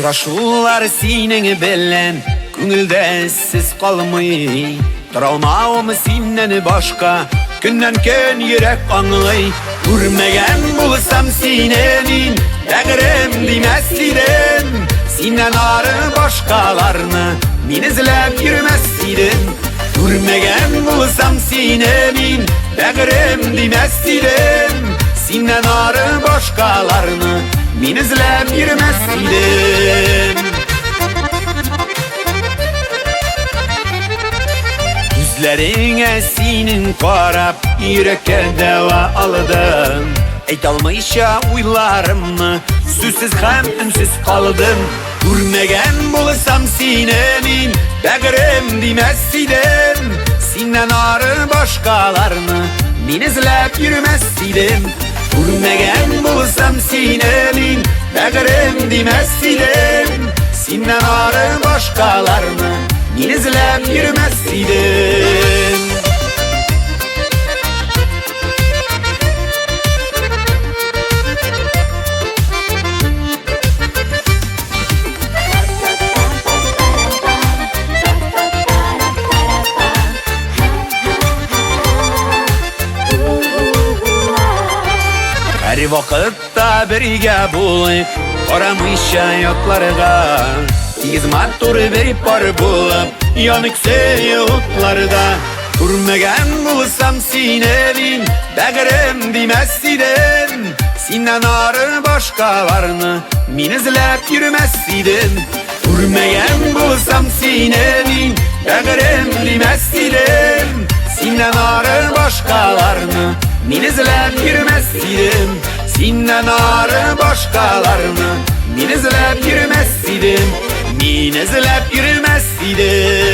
Очрашулар синең белән күңелдә эзсез калмый. Торалмавым синнән башка, көннән көн йөрәк аңлый. Күрмәгән булсам сине мин, бәгырем димәс идем. Синнән ары башкаларны мин эзләп йөрмәс идем. Күрмәгән булсам сине мин, бәгырем димәс идем. Синнән ары башкаларны мин эзләп йөрмәс идем. Күзләреңә синең карап, йөрәккә дәва алдым. Әйтә алмыйча уйларымны, сүзсез һәм өнсез калдым. Күрмәгән булсам сине мин, бәгырем димәс идем. Синнән ары башкаларны мин эзләп йөрмәс идем. Күрмәгән булсам сине мин, бәгырем димәс идем. Синнән ары башкаларны мин эзләп йөрмәс идем. Һәр вакытта бергә булыйк, карамыйча ятларга. Тигез матур бер пар булып, янык сөю утларда. Күрмәгән булсам сине мин, бәгырем димәс идем. Синнән ары башкаларны мин эзләп йөрмәс идем. Күрмәгән булсам сине мин, бәгырем димәс идем. Синнән ары башкаларны мин эзләп йөрмәс идем. Синнән ары башкаларны мин эзләп йөрмәс идем. Мин эзләп йөрмәс идем.